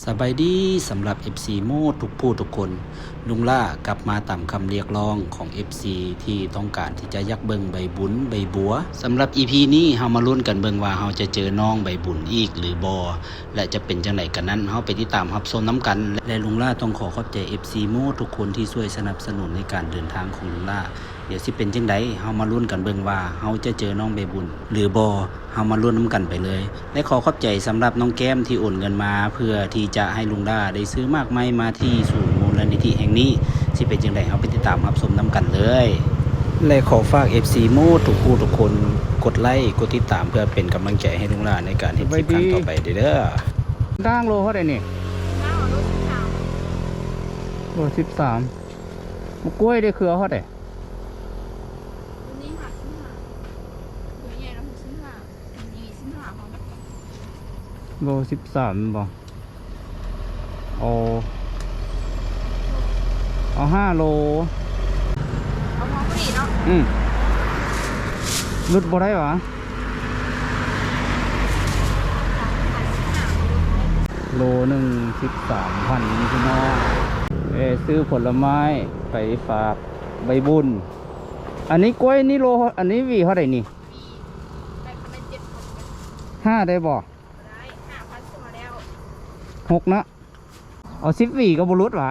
ສະບາຍດີສຳລັບເອັຟຊີໝົດທຸກຜູ້ທຸກຄົນ. ລຸງຫຼ້າກັບມາຕາມຄຳຮຽກຮ້ອງຂອງເອັຟຊີທີ່ຕ້ອງການທີ່ຈະຢາກເບິ່ງໃບບຸນໃບບົວ. ສຳລັບອີພີນີ້ ເຮົາມາລຸ້ນກັນເບິ່ງວ່າເຮົາຈະເຈີນ້ອງໃບບຸນອີກຫຼືບໍ່ ແລະ ຈະເປັນຈັ່ງໃດກັນນັ້ນ ເຮົາໄປຕິດຕາມຮັບຊົມນຳກັນ. ແລະ ລຸງຫຼ້າຕ້ອງຂໍຂອບໃຈເອັຟຊີໝົດທຸກຄົນທີ່ຊ່ວຍສະໜັບສະໜູນໃນການເດີນທາງຂອງລຸງຫຼ້າ. ດຽວຊິເປັນຈັ່ງໃດ ເຮົາມາລຸ້ນກັນເບິ່ງວ່າເຮົາຈະເຈີນ້ອງໃບບຸນຫຼືບໍ່ ເຮົາມາລຸ້ນນຳກັນໄປເລີຍ. ແລະ ຂໍຂອບໃຈສຳລັບນ້ອງແກ້ມທີ່ໂອນເງິນມາ ເພື່ອທີ່ຈະໃຫ້ລຸງຫຼ້າໄດ້ຊື້ໝາກໄມ້ມາທີ່ສູນມູນນິທິແຫ່ງນີ້. ຊິເປັນຈັ່ງໃດ ເຮົາໄປຕິດຕາມຮັບຊົມນຳກັນເລີຍ. ແລະ ຂໍຝາກເອັຟຊີໝົດທຸກຜູ້ທຸກຄົນ ກົດໄລ ກົດຕິດຕາມ ເພື່ອເປັນກຳລັງໃຈໃຫ້ລຸງຫຼ້າໃນການເຮັດຄລິບຄັ້ງຕໍ່ໄປເດີ້. ດ່າງໂລເທົ່າໃດນີ້? ໂລສິບສາມ. ໝາກກ້ວຍເດ້ ເຄືອເທົ່າໃດ? ໂລສິບສາມແມ່ນບໍ່? ເອົາ ເອົາຫ້າໂລ. ເອົາພໍພໍດີເນາະ. ອືມ ຫຼຸດບໍ່ໄດ້ຫວາ? ໂລໜຶ່ງສິບສາມພັນພີ່ນ້ອງ. ເອີ ຊື້ຜົນລະໄມ້ໄປຝາກໃບບຸນ. ອັນນີ້ກ້ວຍນີ້ໂລ ອັນນີ້ຫວີເທົ່າໃດນີ້? ຫ້າໄດ້ບໍ່? ຫົກເນາະ. ເອົາສິບຫວີກໍບໍ່ຫຼຸດຫວາ?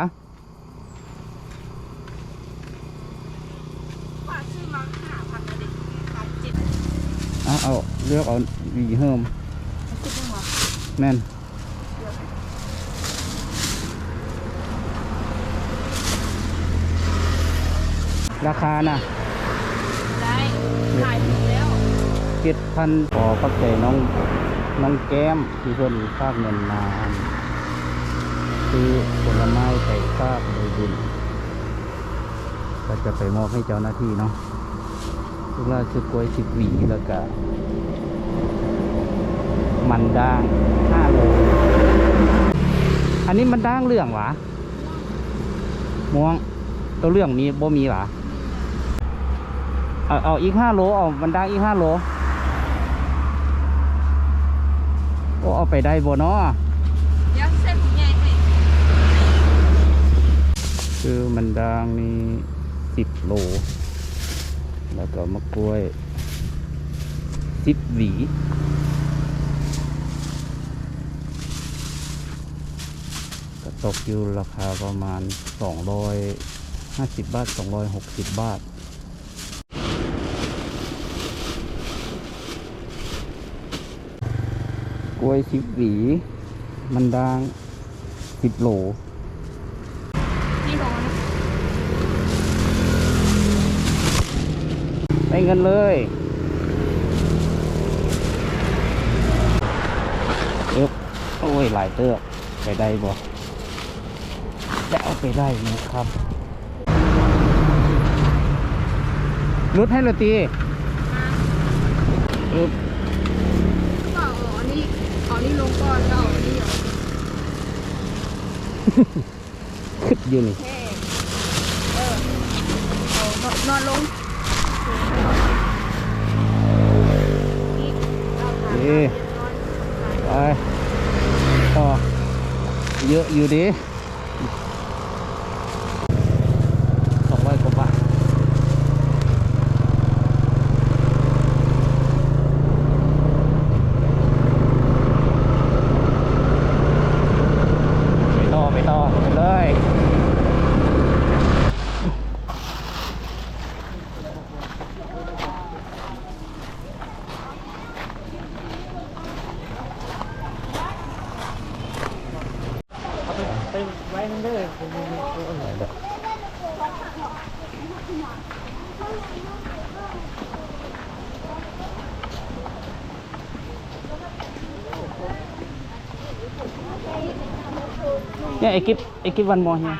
ເອົາ ເອົາ ເລືອກເອົາຫວີເພີ່ມ. ແມ່ນ. ລາຄານະ? ໄດ້ ຂາຍຖືກແລ້ວ ເຈັດພັນ. ຂໍຂອບໃຈນ້ອງ ນ້ອງແກ້ມ ທີ່ເພິ່ນຝາກເງິນມາຊື້ຜົນລະໄມ້ໄປຝາກໃບບຸນ ກໍຈະໄປມອບໃຫ້ເຈົ້າໜ້າທີ່ເນາະ. ລູກຫຼ້າຊື້ກ້ວຍສິບຫວີ ແລ້ວກະມັນດ້າງຫ້າໂລ. ອັນນີ້ມັນດ້າງເຫຼືອງຫວາ? ມ່ວງ. ໂຕເຫຼືອງມີ ບໍ່ມີຫວາ? ເອົາ ເອົາອີກຫ້າໂລ ເອົາມັນດ້າງອີກຫ້າໂລ. ໂອ້ ເອົາໄປໄດ້ບໍ່ເນາະ? ດຽວໃສ່ຖົງໃຫຍ່ໃຫ້. ຄືມັນດ້າງນີ້ສິບໂລ ແລ້ວກໍໝາກກ້ວຍສິບຫວີ ກໍຕົກຢູ່ລາຄາປະມານສອງຮ້ອຍຫ້າສິບບາດ ສອງຮ້ອຍຫົກສິບບາດ. ກ້ວຍສິບຫວີ ມັນດ້າງສິບໂລ. ໄດ້ເງິນເລີຍ. ເອີບ ໂອ້ຍ ຫຼາຍເຕີບ. ໄປໄດ້ບໍ່? ຈະເອົາໄປໄດ້ນະຄັບ. ຫຼຸດໃຫ້ໂລຕີ. ອຶບ ກໍເອົາອັນນີ້ ເອົານີ້ລົງກ່ອນ ແລ້ວເອົາອັນນີ້ອອກ. ຄຶດຢູ່ນີ້. ເອີ ເອົານອນ ນອນລົງ. ເອີ ໄປ ກໍເຍາະຢູ່ເດ ສອງຮ້ອຍກວ່າບາດ. ໄປຕໍ່ ໄປຕໍ່ ໄປເລີຍ. ເອົາໄປ ໄປໄວ້ນັ້ນເດີ. ເນຍ I give, I give one more here.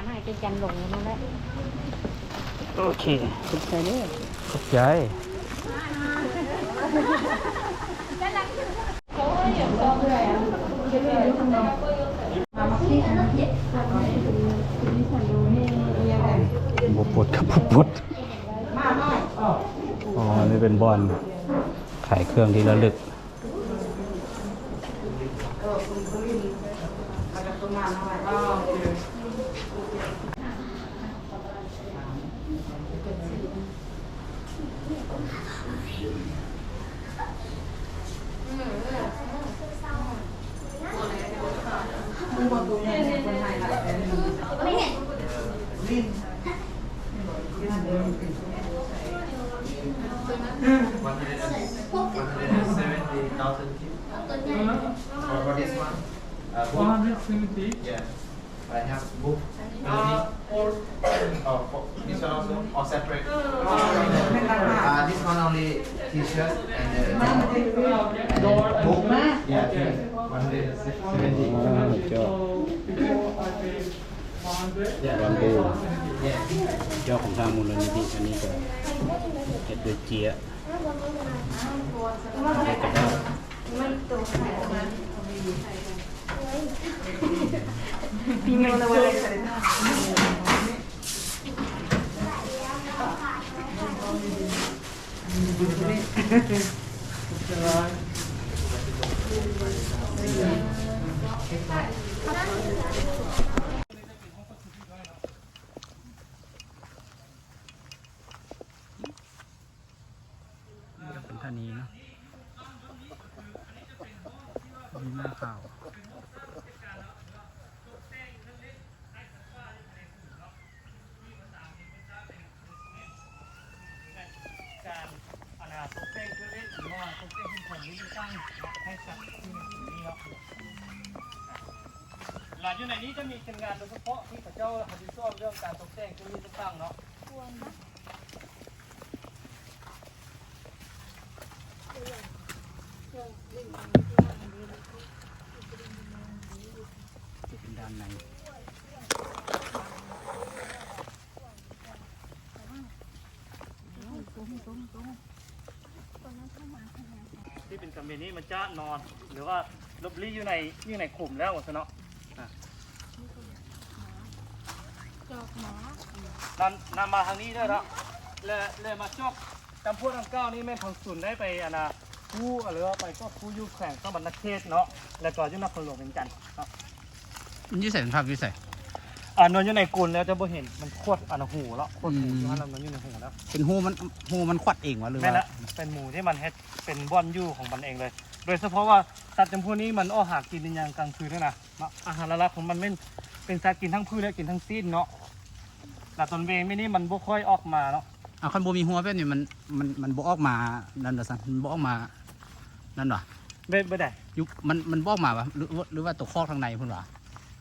ໂອເຄ ຂອບໃຈເດີ ຂອບໃຈ. ບໍ່ປົດກໍບໍ່ປົດ. ອໍ ນີ້ເປັນບ່ອນຂາຍເຄື່ອງທີ່ລະລຶກ. One hundred and, one hundred and seventy thousand for, for this one. Uh, both. One hundred seventy? Yeah. I have book. Uh, or, uh, for this one also, or separate? Uh, this one only T-shirt and, uh, and then book. Yeah, one hundred seventy. ເຈົ້າ ເຈົ້າຂອງທາງມູນນິທິ ອັນນີ້ກໍເຮັດດ້ວຍເຈ້ຍ ເຮັດກະດາດ. ນີ້ກໍເປັນທ່ານີ້ເນາະ ມີໜ້າຂາວ. ການ ອັນນ່າ ຕົກແຕ່ງເຄື່ອງຫຼິ້ນ ຫຼືວ່າຕົກແຕ່ງຂອງຫຼິ້ນຕ່າງໆ ໃຫ້ສັດຢູ່ໃນທີ່ນີ້ເນາະ. ແລະ ຢູ່ໃນນີ້ຈະມີທີມງານໂດຍສະເພາະທີ່ເຂົາເຈົ້າຮັບຜິດຊອບເລື່ອງການຕົກແຕ່ງເຄື່ອງຫຼິ້ນຕ່າງໆເນາະ. ຈະເປັນດ້ານໃນ ທີ່ເປັນກາເມນີ້ມັນຈະນອນ ຫຼືວ່າຫຼົບລີ້ຢູ່ໃນ ຢູ່ໃນຂຸມແລ້ວວ່າຊັ້ນເນາະ. ນຳ ນຳມາທາງນີ້ເດີເນາະ ແລະ ແລະ ມາຈອກຈຳພວກດັ່ງກ່າວນີ້ແມ່ນທາງສູນໄດ້ໄປ ອັນນ່າ ກູ້ ຫຼືວ່າໄປກອບກູ້ຢູ່ແຂວງສະຫວັນນະເຂດເນາະ ແລ້ວກໍຢູ່ນະຄອນຫຼວງວຽງຈັນເນາະ. ມັນຢູ່ໃສ? ມັນພັກຢູ່ໃສ? ອ່າ ນອນຢູ່ໃນກຸນແລ້ວຈະບໍ່ເຫັນ ມັນຂວດ ອັນ ຫູເນາະ ຂວດຫູ ອືມ ຢູ່ຫັ້ນລະ ນອນຢູ່ໃນຫູແລ້ວ ເປັນຫູມັນ ຫູມັນຂວດເອງຫວະ ຫຼືວ່າ? ແມ່ນລະ ເປັນໝູທີ່ມັນເຮັດເປັນບ່ອນຢູ່ຂອງມັນເອງເລີຍ ໂດຍສະເພາະວ່າສັດຈຳພວກນີ້ມັນອອກຫາກິນໃນຍາມກາງຄືນຫັ້ນນະ. ເນາະ ອາຫານຫຼັກໆຂອງມັນແມ່ນເປັນສັດກິນທັງພືດ ແລະ ກິນທັງຊີ້ນເນາະ ແລະ ຕອນເວງແມ່ນີ້ມັນບໍ່ຄ່ອຍອອກມາເນາະ. ອາ ຄັນບໍ່ມີຮົ້ວແບບນີ້ ມັນ ມັນ ມັນບໍ່ອອກມານັ້ນດອກຊັ້ນ ມັນບໍ່ອອກມານັ້ນຫວາ? ແບບ ແບບໃດ? ຢູ່ ມັນ ມັນບໍ່ອອກມາຫວາ? ຫຼື ຫຼືວ່າໂຕຄອກທາງໃນພຸ້ນຫວາ?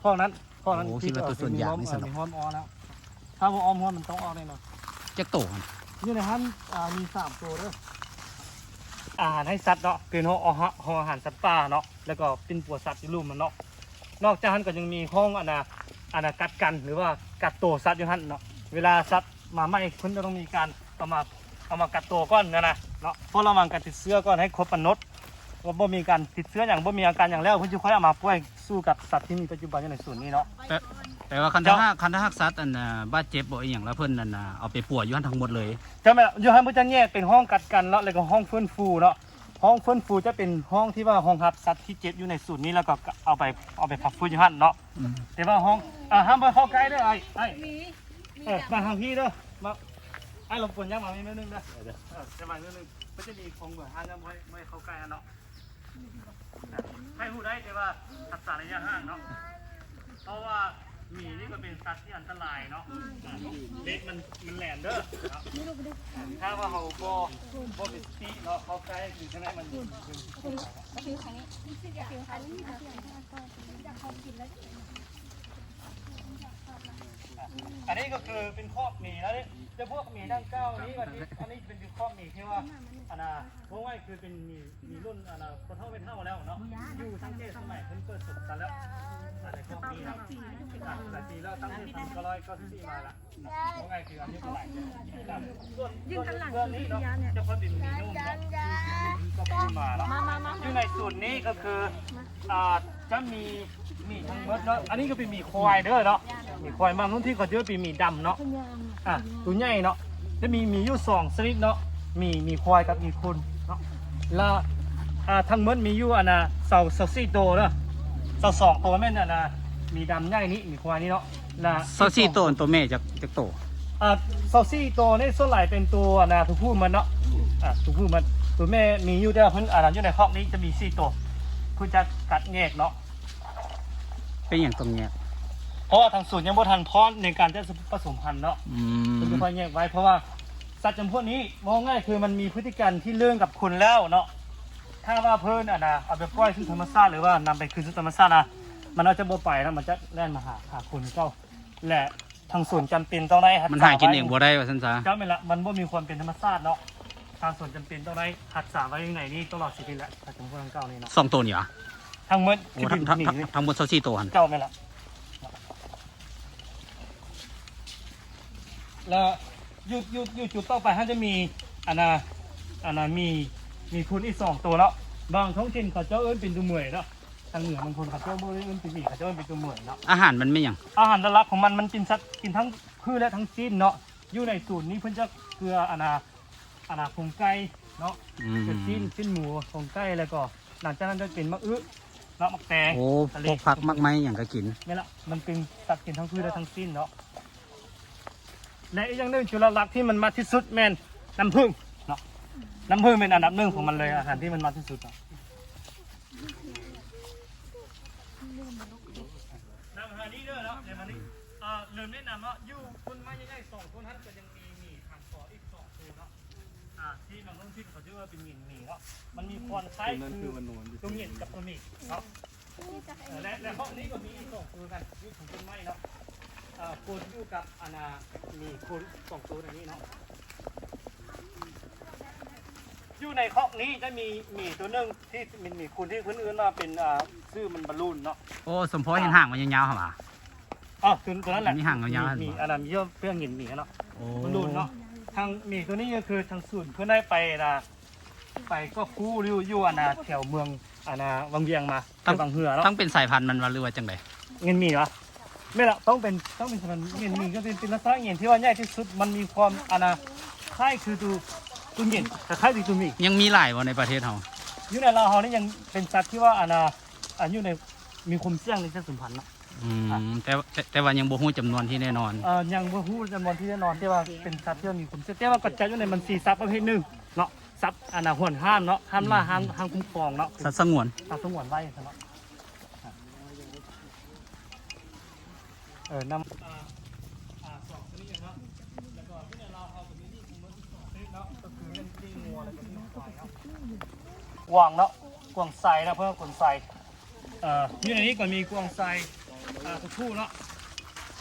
ຄອກນັ້ນ ຄອກນັ້ນ. ໂອ້ ຄິດວ່າໂຕສ່ວນຍາກນີ້ຊັ້ນເນາະ ມີຮົ້ວ ອ້ອມອ້ອມແລ້ວ ຖ້າບໍ່ອ້ອມຮົ້ວມັນຕ້ອງອອກແນ່ນອນ. ຈັກໂຕຫັ້ນ? ຢູ່ໃນຫັ້ນ ອ່າ ມີສາມໂຕເດີ. ອາຫານໃຫ້ສັດເນາະ ຄືເຮົາເອົາ ເຮົາ ເຮົາອາຫານສັດປ່າເນາະ ແລ້ວກໍປິ່ນປົວສັດຢູ່ລຸ່ມຫັ້ນເນາະ. ນອກຈາກຫັ້ນກໍຍັງມີຫ້ອງ ອັນນ່າ ອັນນ່າ ກັກກັນ ຫຼືວ່າກັກໂຕສັດຢູ່ຫັ້ນເນາະ. ເວລາສັດມາໃໝ່ ເພິ່ນຈະຕ້ອງມີການເອົາມາ ເອົາມາກັກໂຕກ່ອນຫັ້ນນະເນາະ ເພື່ອລະວັງການຕິດເຊື້ອກ່ອນໃຫ້ຄົບກຳນົດ ວ່າບໍ່ມີການຕິດເຊື້ອຫຍັງ ບໍ່ມີອາການຫຍັງແລ້ວ ເພິ່ນຈະຄ່ອຍເອົາມາປ່ອຍສູ່ກັບສັດທີ່ມີປັດຈຸບັນຢູ່ໃນສູນນີ້ເນາະ. ແປ ແປວ່າຄັນຖ້າຫາກ ຄັນຖ້າຫາກສັດ ອັນນ່າ ບາດເຈັບບໍ່ອີ່ຫຍັງ ແລ້ວເພິ່ນ ອັນນ່າ ເອົາໄປປົວຢູ່ຫັ້ນທັງໝົດເລີຍ? ເຈົ້າແມ່ນ ຢູ່ຫັ້ນເພິ່ນຈະແຍກເປັນຫ້ອງກັກກັນເນາະ ແລ້ວກໍຫ້ອງຟື້ນຟູເນາະ. ຫ້ອງຟື້ນຟູຈະເປັນຫ້ອງທີ່ວ່າຮອງຮັບສັດທີ່ເຈັບຢູ່ໃນສູນນີ້ ແລ້ວກໍເອົາໄປ ເອົາໄປພັກຟື້ນຢູ່ຫັ້ນເນາະ. ອືມ ແຕ່ວ່າຫ້ອງ ອາ ຫ້າມບໍ່ເຂົ້າໃກ້ເດີ ອ້າຍ ອ້າຍ. ເອີ ມາທາງພີ້ເດີ ມາ ອ້າຍລົບກວນຍ່າງມານີ້ໜ້ອຍໜຶ່ງເດີ. ເອີ ຈະມາໜ້ອຍໜຶ່ງ ມັນຈະມີຂອງເບືອຫ້າງນຳ ບໍ່ໃຫ້ ບໍ່ໃຫ້ເຂົ້າໃກ້ຫັ້ນເນາະ. ໃຫ້ຮູ້ໄດ້ ແຕ່ວ່າຮັກສາໄລຍະຫ່າງເນາະ ເພາະວ່າໝີນີ້ກໍເປັນສັດທີ່ອັນຕະລາຍເນາະ. ເຫຼັກມັນ ມັນແຫຼມເດີເນາະ ຖ້າວ່າເຮົາບໍ່ ບໍ່ມີສະຕິເນາະ ເຂົ້າໃກ້ຄືຈັ່ງໃດມັນ ອັນນີ້ກໍຄືເປັນຄອກໝີແລ້ວເດ້ ຈຳພວກໝີດັ່ງກ່າວນີ້ວ່າ ອັນນີ້ເປັນຄອກໝີທີ່ວ່າ ອັນນ່າ ເວົ້າງ່າຍຄືເປັນໝີ ມີລຸ້ນ ອັນນ່າ ພໍ່ເຖົ້າແມ່ເຖົ້າແລ້ວເນາະ ຢູ່ຕັ້ງແຕ່ສະໄໝເພິ່ນເປີດສົວນສັດແລ້ວ ອັນໃນຄອກນີ້ເນາະ ຫຼາຍປີແລ້ວ ຕັ້ງແຕ່ພັນເກົ້າຮ້ອຍເກົ້າສິບສີ່ມາລະ ເວົ້າງ່າຍຄືອາຍຸຫຼາຍ. ສ່ວນ ສ່ວນເຄື່ອງນີ້ເນາະ ຈະເປັນເມນູເນາະ ທີ່ເປັນກອບມາເນາະ ຢູ່ໃນສູນນີ້ກໍຄື ອ່າ ຈະມີ ໝີທັງໝົດເນາະ ອັນນີ້ກໍເປັນໝີຄວາຍເດີເນາະ ໝີຄວາຍ ບາງພື້ນທີ່ເຂົາເອີ້ນເປັນໝີດຳເນາະ ອ່າ ໂຕໃຫຍ່ເນາະ ຈະມີ ມີຢູ່ສອງຊະນິດເນາະ ໝີ ໝີຄວາຍກັບໝີຄົນເນາະ ລະ ອ່າ ທັງໝົດມີຢູ່ ອັນນ່າ ຊາວ ຊາວສີ່ໂຕເດີ ຊາວສອງໂຕແມ່ນ ອັນນ່າ ມີດຳໃຫຍ່ນີ້ ມີຄວາຍນີ້ເນາະ ລະຊາວສີ່ໂຕ ໂຕແມ່ຈັກ ຈັກໂຕ? ອ່າ ຊາວສີ່ໂຕນີ້ສ່ວນຫຼາຍເປັນໂຕ ອັນນາ ໂຕຜູ້ມັນເນາະ ອ່າ ໂຕຜູ້ມັນ ໂຕແມ່ມີຢູ່ ແຕ່ວ່າເພິ່ນ ອັນນາ ຢູ່ໃນຄອກນີ້ຈະມີສີ່ໂຕ ເພິ່ນຈະກັດແຍກເນາະ. ເປັນຫຍັງຕ້ອງແຍກ? ເພາະວ່າທາງສວນຍັງບໍ່ທັນພ້ອມໃນການຈະປະສົມພັນເນາະ ອືມ ເພິ່ນຈະຄ່ອຍແຍກໄວ້ ເພາະວ່າສັດຈຳພວກນີ້ ເວົ້າງ່າຍຄືມັນມີພຶດຕິກຳທີ່ເລີ້ງກັບຄົນແລ້ວເນາະ ຖ້າວ່າເພິ່ນ ອັນນາ ເອົາໄປປ່ອຍສູ່ທຳມະຊາດ ຫຼືວ່ານຳໄປຄືນສູ່ທຳມະຊາດນະ ມັນອາດຈະບໍ່ໄປນະ ມັນຈະແລ່ນມາຫາ ຫາຄົນເກົ່າ ແລະ ທາງສວນຈຳເປັນຕ້ອງໄດ້ຮັກສາ ມັນຫາກິນເອງບໍ່ໄດ້ວ່າຊັ້ນຊະ. ເຈົ້າແມ່ນລະ ມັນບໍ່ມີຄວາມເປັນທຳມະຊາດເນາະ ທາງສວນຈຳເປັນຕ້ອງໄດ້ຮັກສາໄວ້ຢູ່ໃນນີ້ຕະຫຼອດຊີວິດແຫຼະ ຖ້າສົມມຸດທາງເກົ່ານີ້ເນາະ ສອງໂຕນີ້ຫວາ? ທັງໝົດ ໂອ້ ທີ່ເປັນ ທັງ ທັງ ທັງໝົດຊາວສີ່ໂຕຫັ້ນ ເຈົ້າແມ່ນລະ. ແລ້ວຢູ່ ຢູ່ ຢູ່ຈຸດຕໍ່ໄປ ເຮົາຈະມີ ອັນນາ ອັນນາ ໝີ່ ໝີ່ຄຸນອີກສອງໂຕເນາະ ບາງທ້ອງຖິ່ນເຂົາເຈົ້າເອີ້ນເປັນໂຕເໝືອຍເນາະ ທາງເໜືອບາງຄົນເຂົາເຈົ້າບໍ່ໄດ້ເອີ້ນເປັນໝີ່ ເຂົາເຈົ້າເອີ້ນເປັນໂຕເໝືອຍເນາະ. ອາຫານມັນແມ່ນຫຍັງ? ອາຫານຫຼັກໆຂອງມັນ ມັນກິນສັດ ກິນທັງພືດ ແລະ ທັງຊີ້ນເນາະ ຢູ່ໃນສູນນີ້ເພິ່ນຈະເກືອ ອັນນາ ອັນນາ ໂຄງໄກ່ເນາະ ອືມ ເກືອຊີ້ນ ຊີ້ນໝູ ໂຄງໄກ່ ແລ້ວກໍຫຼັງຈາກນັ້ນຈະເປັນໝາກອຶເນາະ ໝາກແຕງ ໂອ້ ພວກຜັກໝາກໄມ້ຫຍັງກໍກິນ ແມ່ນລະ ມັນເປັນສັດກິນທັງພືດ ແລະ ທັງຊີ້ນເນາະ. ແລະ ອີກຢ່າງໜຶ່ງ ຈຸດຫຼັກໆທີ່ມັນມັກທີ່ສຸດແມ່ນນ້ຳເຜິ້ງເນາະ ນ້ຳເຜິ້ງແມ່ນອັນດັບໜຶ່ງຂອງມັນເລີຍ ອາຫານທີ່ມັນມັກທີ່ສຸດເນາະ. ນຳຫານີ້ເດີເນາະ ໃນມື້ນີ້ ເອີ ເລີ່ມແນະນຳເນາະ ຢູ່ຕົ້ນໄມ້ໃຫຍ່ໆສອງຕົ້ນຫັ້ນ ກໍຍັງມີໝີ່ທາງຄອອີກສອງໂຕເນາະ ອ່າ ທີ່ບາງທ້ອງຖິ່ນເຂົາເອີ້ນວ່າເປັນໝີ່ເນາະ ມັນມີຄວານຄ້າຍຄືໂຕໝີ່ກັບໂຕໝີ່ເນາະ. ເອີ ແລະ ແລະ ຫ້ອງນີ້ກໍມີອີກສອງໂຕກັນ ຢູ່ເທິງຕົ້ນໄມ້ເນາະ ເອີ ຄົນຢູ່ກັບ ອັນນາ ມີຄົນສອງໂຕໃນນີ້ເນາະ. ຢູ່ໃນຄອກນີ້ຈະມີໝີ່ໂຕໜຶ່ງທີ່ເປັນໝີ່ຄຸນ ທີ່ເພິ່ນເອີ້ນວ່າເປັນ ອ່າ ຊື່ມັນບາລູນເນາະ. ໂອ້ ສົມພໍເຫັນຫາງມັນຍາວໆຫັ້ນຫວາ? ອໍ ໂຕ ໂຕນັ້ນແຫຼະ ມີຫາງຍາວໆ ໝີ່ ອັນນັ້ນ ເພື່ອເຫັນໝີ່ເນາະ ໂອ້ ບາລູນເນາະ. ທາງໝີ່ໂຕນີ້ກໍຄືທາງສູນເພິ່ນໄດ້ໄປ ອ່າ ໄປກອບກູ້ຢູ່ ຢູ່ ອັນນາ ແຖວເມືອງ ອັນນາ ວັງວຽງມາ ຕັ້ງ ແຖວວັງເຮືອເນາະ ຕັ້ງເປັນສາຍພັນມັນຫວາ ຫຼືວ່າຈັ່ງໃດ? ເງິນໝີ່ຫວາ? ແມ່ນລະ ຕ້ອງເປັນ ຕ້ອງເປັນສາຍພັນເງິນໝີ່ ກໍເປັນ ເປັນລັກສະນະເງິນທີ່ວ່າໃຫຍ່ທີ່ສຸດ ມັນມີຄວາມ ອັນນາ ຄ້າຍຄືໂຕ ໂຕເງິນ ຄ້າຍໆຄືໂຕໝີ່. ຍັງມີຫຼາຍບໍ່ໃນປະເທດເຮົາ? ຢູ່ໃນລາວເຮົານີ້ຍັງເປັນສັດທີ່ວ່າ ອັນນາ ອັນຢູ່ໃນ ມີຄວາມສ່ຽງໃນການສູນພັນເນາະ. ອືມ ອ່າ ແຕ່ ແຕ່ ແຕ່ວ່າຍັງບໍ່ຮູ້ຈຳນວນທີ່ແນ່ນອນ. ເອີ ຍັງບໍ່ຮູ້ຈຳນວນທີ່ແນ່ນອນ ແຕ່ວ່າເປັນສັດທີ່ວ່າມີຄວາມສ່ຽງ ແຕ່ວ່າກະຈັດຢູ່ໃນບັນຊີສັດປະເພດໜຶ່ງເນາະ ສັດ ອັນນາ ຫວງຫ້າມເນາະ ຫ້າມລ່າ ອືມ ຫ້າມ ຫ້າມຄຸ້ມຄອງເນາະ ສັດສະຫງວນ ສັດສະຫງວນໄວ້ຊັ້ນເນາະ. ເອີ ນຳ ອ່າ ອ່າ ສອງຊະນິດເນາະ ແລ້ວກໍຢູ່ໃນລາວເຮົາກໍມີອີກທັງໝົດສອງຊະນິດເນາະ ກໍຄືແມ່ນປີ້ງງົວ ແລ້ວກໍປີ້ງຄວາຍເນາະ ກວາງເນາະ ກວາງໄຊເນາະ ເພິ່ນວ່າກວາງໄຊ. ເອີ ຢູ່ໃນນີ້ກໍມີກວາງໄຊ ອ່າ ໂຕຜູ້ເນາະ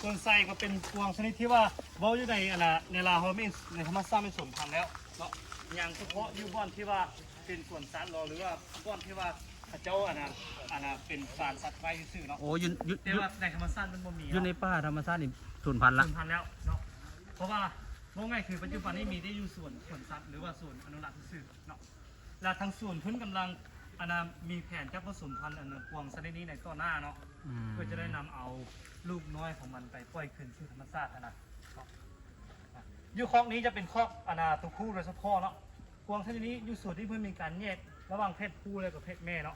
ກວາງໄຊກໍເປັນກວາງຊະນິດທີ່ວ່າເວົ້າຢູ່ໃນ ອັນນາ ໃນລາວເຮົາມີໃນທຳມະຊາດແມ່ນສູນພັນແລ້ວເນາະ ຍັງສະເພາະຢູ່ບ່ອນທີ່ວ່າເປັນສວນສັດເນາະ ຫຼືວ່າບ່ອນທີ່ວ່າເຂົາເຈົ້າ ອັນນາ ອັນນາ ເປັນສານສັດໄວ້ຊື່ໆເນາະ. ໂອ້ ຢູ່ ຢູ່ ແຕ່ວ່າໃນທຳມະຊາດມັນບໍ່ມີເນາະ ຢູ່ໃນປ່າທຳມະຊາດນີ້ສູນພັນລະ ສູນພັນແລ້ວເນາະ ເພາະວ່າເວົ້າງ່າຍຄືປັດຈຸບັນນີ້ມີແຕ່ຢູ່ສວນ ສວນສັດ ຫຼືວ່າສວນອະນຸລັກຊື່ໆເນາະ. ແລະ ທາງສວນເພິ່ນກຳລັງ ອັນນາ ມີແຜນຈະປະສົມພັນ ອັນນາ ກວາງຊະນິດນີ້ໃນຕໍ່ໜ້າເນາະ ອືມ ເພື່ອຈະໄດ້ນຳເອົາລູກນ້ອຍຂອງມັນໄປປ່ອຍຄືນສູ່ທຳມະຊາດຫັ້ນນະເນາະ. ຢູ່ຄອກນີ້ຈະເປັນຄອກ ອັນນາ ໂຕຜູ້ໂດຍສະເພາະເນາະ ກວາງຊະນິດນີ້ຢູ່ສວນທີ່ເພິ່ນມີການແຍກລະຫວ່າງເພດຜູ້ ແລະ ກໍເພດແມ່ເນາະ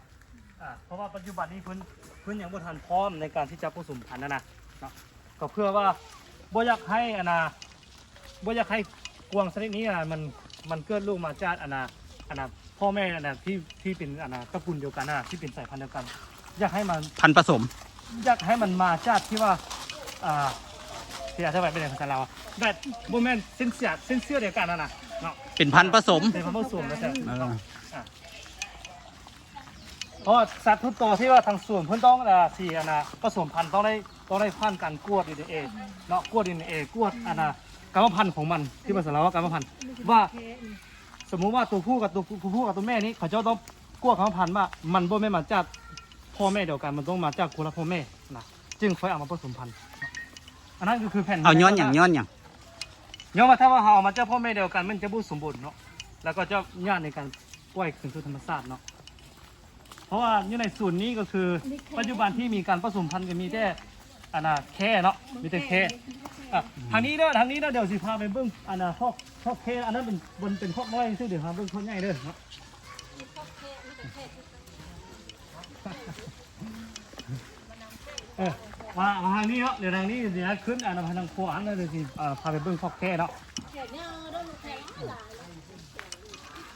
ອ່າ ເພາະວ່າປັດຈຸບັນນີ້ເພິ່ນ ເພິ່ນຍັງບໍ່ທັນພ້ອມໃນການທີ່ຈະປະສົມພັນຫັ້ນນະເນາະ ກໍເພື່ອວ່າບໍ່ຢາກໃຫ້ ອັນນາ ບໍ່ຢາກໃຫ້ກວາງຊະນິດນີ້ນະ ມັນ ມັນເກີດລູກມາຈາກ ອັນນາ ອັນນາ ພໍ່ແມ່ ອັນນາ ທີ່ ທີ່ເປັນ ອັນນາ ຕະກຸນດຽວກັນນະ ທີ່ເປັນສາຍພັນດຽວກັນ ຢາກໃຫ້ມັນ ພັນປະສົມ ຢາກໃຫ້ມັນມາຈາກທີ່ວ່າ ອ່າ ຊິອະທິບາຍເປັນພາສາລາວ ແບບບໍ່ແມ່ນເສັ້ນເຊື້ອ ເສັ້ນເຊື້ອດຽວກັນຫັ້ນນະເນາະ ເປັນພັນປະສົມ ເປັນພັນປະສົມວ່າຊັ້ນ ເອີ ອ່າ ເພາະວ່າສັດທຸກຕົວທີ່ວ່າທາງສວນເພິ່ນຕ້ອງ ອ່າ ຊິ ອັນນາ ປະສົມພັນ ຕ້ອງໄດ້ ຕ້ອງໄດ້ຜ່ານການກວດດີເອັນເອເນາະ ກວດດີເອັນເອ ກວດ ອັນນາ ກຳມະພັນຂອງມັນ ທີ່ພາສາລາວວ່າກຳມະພັນ ວ່າສົມມຸດວ່າຕົວຜູ້ກັບຕົວ ຕົວຜູ້ກັບຕົວແມ່ນີ້ ເຂົາເຈົ້າຕ້ອງກວດກຳມະພັນວ່າມັນບໍ່ແມ່ນມາຈາກພໍ່ແມ່ດຽວກັນ ມັນຕ້ອງມາຈາກຄົນລະພໍ່ແມ່ນະ ຈຶ່ງຄ່ອຍເອົາມາປະສົມພັນ. ອັນນັ້ນກໍຄືແຜນ ເອົາ ຍ້ອນຫຍັງ ຍ້ອນຫຍັງ? ຍ້ອນວ່າຖ້າວ່າເຮົາເອົາມາຈາກພໍ່ແມ່ດຽວກັນ ມັນຈະບໍ່ສົມບູນເນາະ ແລ້ວກໍຈະຍາກໃນການປ່ອຍຄືນສູ່ທຳມະຊາດເນາະ. ເພາະວ່າຢູ່ໃນສູນນີ້ກໍຄືປັດຈຸບັນທີ່ມີການປະສົມພັນກໍມີແຕ່ ອັນນາ ແຂ້ເນາະ ມີແຕ່ແຂ້ ອ່ະ ທາງນີ້ເດີ ທາງນີ້ເດີ ດຽວຊິພາໄປເບິ່ງ ອັນນາ ຄອກ ຄອກແຂ້ ອັນນັ້ນເປັນ ເປັນຄອກນ້ອຍຊື່ ດຽວພາເບິ່ງຄອກໃຫຍ່ເດີເນາະ. ເອີ ມາ ມາທາງນີ້ເນາະ ດຽວທາງນີ້ ດຽວຂຶ້ນ ອັນນັ້ນ ທາງຂວາ ອັນນັ້ນ ດຽວຊິ ເອີ ພາໄປເບິ່ງຄອກແຂ້ເນາະ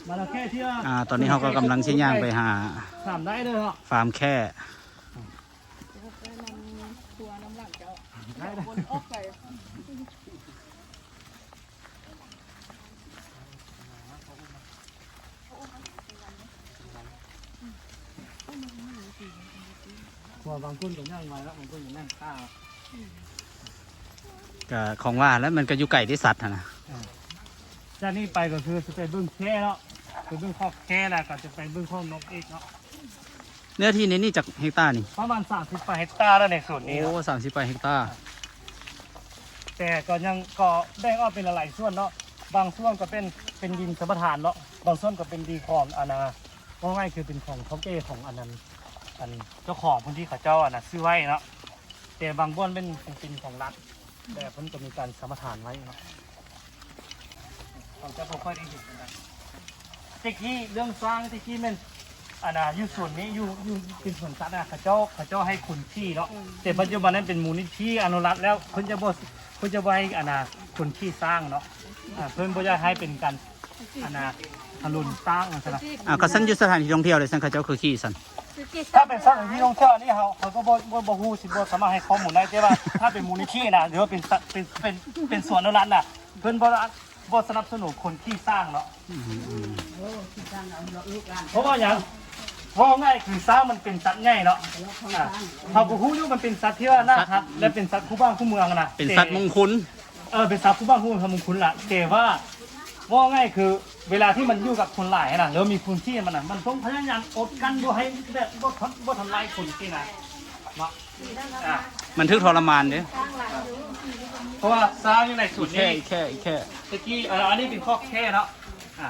ມາແລ້ວແຂ້ທີ່ວ່າ ອ່າ ຕອນນີ້ເຮົາກໍກຳລັງຊິຍ່າງໄປຫາ ຂ້າມໄດ້ເດີເນາະ ຟາມແຂ້ ໄດ້ເດີ ເພາະວ່າບາງຄົນກໍຍ່າງໄວແລ້ວ ບາງຄົນກໍຍ່າງຊ້າ ກະຂອງວ່າແລ້ວ ມັນກໍຢູ່ໃກ້ທີ່ສັດຫັ້ນນະ ເອີ ຈາກນີ້ໄປກໍຄືຈະໄປເບິ່ງແຂ້ເນາະ ໄປເບິ່ງຄອກແຂ້ ແລ້ວກໍຈະໄປເບິ່ງຄອກນົກອີກເນາະ. ເນື້ອທີ່ໃນນີ້ຈັກເຮັກຕານີ້? ປະມານສາມສິບປາຍເຮັກຕາແລ້ວໃນສວນນີ້ເນາະ. ໂອ້ ສາມສິບປາຍເຮັກຕາ. ແຕ່ກໍຍັງ ກໍແບ່ງອອກເປັນຫຼາຍໆສ່ວນເນາະ. ບາງສ່ວນກໍເປັນ ເປັນດິນສຳປະທານເນາະ. ບາງສ່ວນກໍເປັນດິນຂອງ ອັນນ່າ ເວົ້າງ່າຍຄືເປັນຂອງເຖົ້າແກ່ຂອງອັນນັ້ນ ອັນເຈົ້າຂອງພື້ນທີ່ເຂົາເຈົ້າ ອັນນ່າ ຊື້ໄວ້ເນາະ. ແຕ່ບາງບ່ອນເປັນ ເປັນຂອງລັດ ແຕ່ເພິ່ນກໍມີການສຳປະທານໄວ້ເນາະ. ເຂົາຈະບໍ່ຄ່ອຍໄດ້ເຫັນປານໃດ. ແຕ່ກີ້ເລື່ອງຊ້າງ ແຕ່ກີ້ແມ່ນ ອັນນ່າ ຢູ່ສວນນີ້ ຢູ່ ຢູ່ເປັນສວນສັດນະ ເຂົາເຈົ້າ ເຂົາເຈົ້າໃຫ້ຄົນຂີ່ເນາະ. ແຕ່ປັດຈຸບັນນັ້ນເປັນມູນນິທິອະນຸລັກແລ້ວ ເພິ່ນຈະບໍ່ ເພິ່ນຈະບໍ່ໃຫ້ ອັນນ່າ ຄົນຂີ່ຊ້າງເນາະ. ອ່າ ເພິ່ນບໍ່ຢາກໃຫ້ເປັນການ ອັນນ່າ ທາລຸນຊ້າງ ວ່າຊັ້ນນະ. ອ່າ ຄັນຊັ້ນຢູ່ສະຖານທີ່ທ່ອງທ່ຽວເດ ຊັ້ນເຂົາເຈົ້າຄືຂີ່ຊັ້ນ? ຖ້າເປັນສະຖານທີ່ທ່ອງທ່ຽວນີ້ ເຮົາ ເຮົາກໍບໍ່ ບໍ່ ບໍ່ຮູ້ ຊິບໍ່ສາມາດໃຫ້ຂໍ້ມູນໄດ້. ແຕ່ວ່າຖ້າເປັນມູນນິທິນະ ຫຼືວ່າເປັນ ເປັນ ເປັນ ເປັນສວນອະນຸລັກນະ ເພິ່ນບໍ່ ບໍ່ສະໜັບສະໜູນຄົນຂີ່ຊ້າງເນາະ. ອືມ ເພາະວ່າຫຍັງ? ເວົ້າງ່າຍຄືຊ້າງມັນເປັນສັດໃຫຍ່ເນາະ. ອ່າ ເຮົາກໍຮູ້ຢູ່ ມັນເປັນສັດທີ່ວ່າໜ້າຮັກ ແລະ ເປັນສັດຄູ່ບ້ານຄູ່ເມືອງນະ. ເປັນສັດມົງຄຸນ. ເອີ ເປັນສັດຄູ່ບ້ານຄູ່ເມືອງ ສັດມົງຄຸນລະ. ແຕ່ວ່າເວົ້າງ່າຍຄື ເວລາທີ່ມັນຢູ່ກັບຄົນຫຼາຍນະ ຫຼືມີພື້ນທີ່ມັນນະ ມັນຕ້ອງພະຍາຍາມອົດກັ້ນ ບໍ່ໃຫ້ແບບ ບໍ່ ບໍ່ທຳລາຍຄົນຊີ້ນະ ເນາະ. ອ່າ ມັນຖືກທໍລະມານເດ້ ເພາະວ່າຊ້າງຢູ່ໃນສວນນີ້ ອີແຂ້ ອີແຂ້ ແຕ່ກີ້ ເອີ ອັນນີ້ເປັນຄອກແຂ້ເນາະ. ອ່າ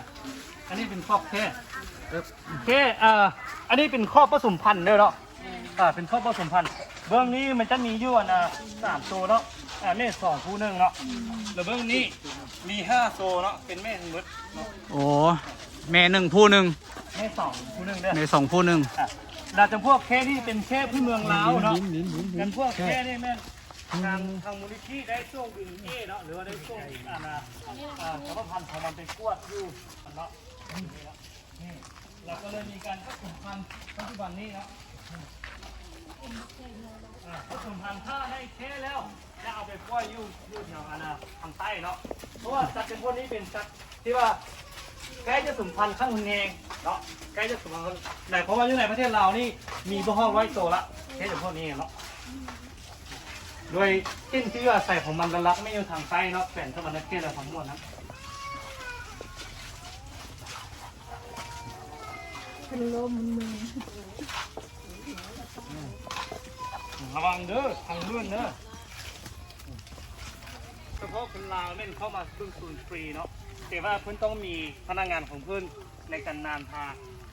ອັນນີ້ເປັນຄອກແຂ້ ແຂ້ ເອີ ອັນນີ້ເປັນຄອກປະສົມພັນເດີເນາະ. ອ່າ ເປັນຄອກປະສົມພັນ. ເບື້ອງນີ້ມັນຈະມີຢູ່ ອັນນ່າ ສາມໂຕເນາະ. ອ່າ ແມ່ສອງຜູ້ໜຶ່ງເນາະ. ແລ້ວເບື້ອງນີ້ມີຫ້າໂຕເນາະ ເປັນແມ່ທັງໝົດເນາະ. ໂອ້ ແມ່ໜຶ່ງຜູ້ໜຶ່ງ ແມ່ສອງຜູ້ໜຶ່ງເດີ ແມ່ສອງຜູ້ໜຶ່ງ. ອ່າ ລະຈຳພວກແຂ້ນີ້ເປັນແຂ້ພື້ນເມືອງລາວເນາະ. ຈຳພວກແຂ້ນີ້ແມ່ນທາງ ທາງມູນນິທິໄດ້ສົ່ງບິນເອເນາະ ຫຼືວ່າໄດ້ສົ່ງ ອັນນ່າ ເອີ ສຳມະພັນຂອງມັນໄປກວດຢູ່ເນາະ. ນີ້ ເຮົາກໍເລີຍມີການປະສົມພັນປັດຈຸບັນນີ້ເນາະ. ອ່າ ປະສົມພັນຖ້າໄດ້ແຂ້ແລ້ວ ຈະເອົາໄປປ່ອຍຢູ່ ຢູ່ແຖວ ອັນນ່າ ທາງໃຕ້ເນາະ. ເພາະວ່າສັດຈຳພວກນີ້ເປັນສັດທີ່ວ່າໃກ້ຈະສູນພັນຂັ້ນຮຸນແຮງເນາະ ໃກ້ຈະສູນພັນ. ແຕ່ເພາະວ່າຢູ່ໃນປະເທດລາວນີ້ມີບໍ່ຮອດຮ້ອຍໂຕລະ ແຄ່ຈຳພວກນີ້ເນາະ. ໂດຍຖິ່ນທີ່ຢູ່ອາໄສຂອງມັນຫຼັກໆແມ່ນຢູ່ທາງໃຕ້ເນາະ ແຂວງສະຫວັນນະເຂດ ແລະ ທາງໝົດນະ. ເປັນລົມເມືອງ ລະວັງເດີ ທາງເລື່ອນເດີ. ສະເພາະຄົນລາວແມ່ນເຂົ້າມາເບິ່ງສູນຟຣີເນາະ ແຕ່ວ່າເພິ່ນຕ້ອງມີພະນັກງານຂອງເພິ່ນໃນການນຳພາ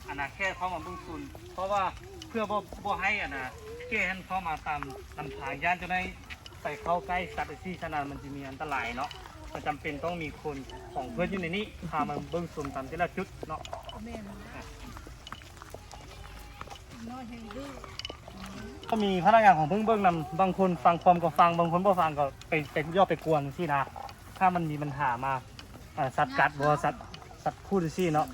ອັນນ່າ ແຂກເຂົ້າມາເບິ່ງສູນ ເພາະວ່າເພື່ອບໍ່ ບໍ່ໃຫ້ ອັນນ່າ ແຂກຫັ້ນເຂົ້າມາຕາມລຳທາງ ຢ້ານຈະໄດ້ ໄປເຂົ້າໃກ້ສັດຈັ່ງຊີ້ ສະນັ້ນມັນຈະມີອັນຕະລາຍເນາະ. ມັນຈຳເປັນຕ້ອງມີຄົນຂອງເພິ່ນຢູ່ໃນນີ້ ພາມາເບິ່ງຊົມຕາມແຕ່ລະຈຸດເນາະ. ແມ່ນ ນ້ອຍແຮງດື້ ກໍມີພະນັກງານຂອງເພິ່ນເບິ່ງນຳ. ບາງຄົນຟັງຄວາມກໍຟັງ ບາງຄົນບໍ່ຟັງກໍໄປ ໄປຢອກໄປກວນຈັ່ງຊີ້ນະ. ຖ້າມັນມີບັນຫາມາ ອ່າ ສັດກັດບໍ່ ສັດ ສັດຄູດຈັ່ງຊີ້ເນາະ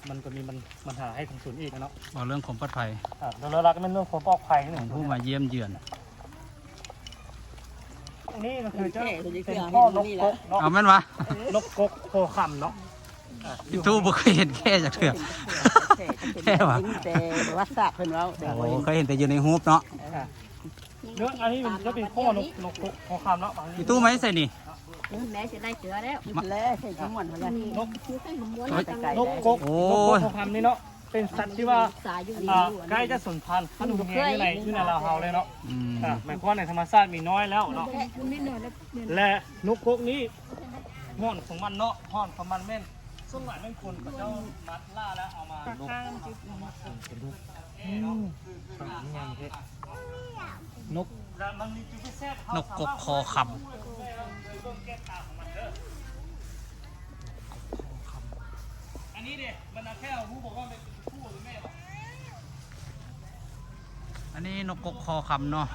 ມັນກໍມີບັນ ບັນຫາໃຫ້ຊຸມຊົນອີກເນາະ. ເວົ້າເລື່ອງຄວາມປອດໄພ ອ່າ ໂດຍຫຼັກໆແມ່ນເລື່ອງຄວາມປອດໄພຂອງຜູ້ມາຢ້ຽມເຢືອນ. ນີ້ກໍຄືຈະເປັນພໍ່ນົກກົກເນາະ. ເອົາແມ່ນຫວາ? ນົກກົກຄໍຄຳເນາະ. ອ່າ ອີຕູ້ບໍ່ເຄີຍເຫັນແຂ້ຈັກເທື່ອ. ແຄ່ຫວາ? ແຕ່ປະຫວັດສາດເພິ່ນເວົ້າ ແຕ່ ໂອ້ ບໍ່ເຫັນ ເຄີຍເຫັນແຕ່ຢູ່ໃນຮູບເນາະ. ອ່າ ເລື່ອງອັນນີ້ມັນຈະເປັນຂໍ້ນົກ ນົກ ຂໍ້ຄຳເນາະ. ອີຕູ້ມາແຕ່ໃສນີ້? ແມ່ຊິໄລ່ເສືອແລ້ວ ແລ້ວໃສ່ຂະມວນຫັ້ນແຫຼະ. ນົກ ນົກກົກ ໂອ້ຍ ນົກກົກຂໍ້ຄຳນີ້ເນາະ ເປັນສັດທີ່ວ່າ ອ່າ ໃກ້ຈະສູນພັນ ມັນມີແຮງຢູ່ໃນ ຢູ່ໃນລາວເຮົາເລີຍເນາະ. ອືມ ອ່າ ໝາຍຄວາມໃນທຳມະຊາດມີນ້ອຍແລ້ວເນາະ. ແລະ ນົກກົກນີ້ ຮ້ອນຂອງມັນເນາະ ຮ້ອນຂອງມັນແມ່ນ ສ່ວນຫຼາຍແມ່ນຄົນເຂົາເຈົ້າມັດລ່າແລ້ວເອົາມາ ອືມ ນກ ແລະມັນມີຈຸດພິເສດ ນົກກົກຄໍຄຳ. ອັນນີ້ເດ້ ມັນເອົາແຄ່ຮູ້ບໍ່ວ່າແມ່ນຜູ້ຫຼືແມ່ບໍ່? ອັນນີ້ນົກກົກຄໍຄຳເນາະ.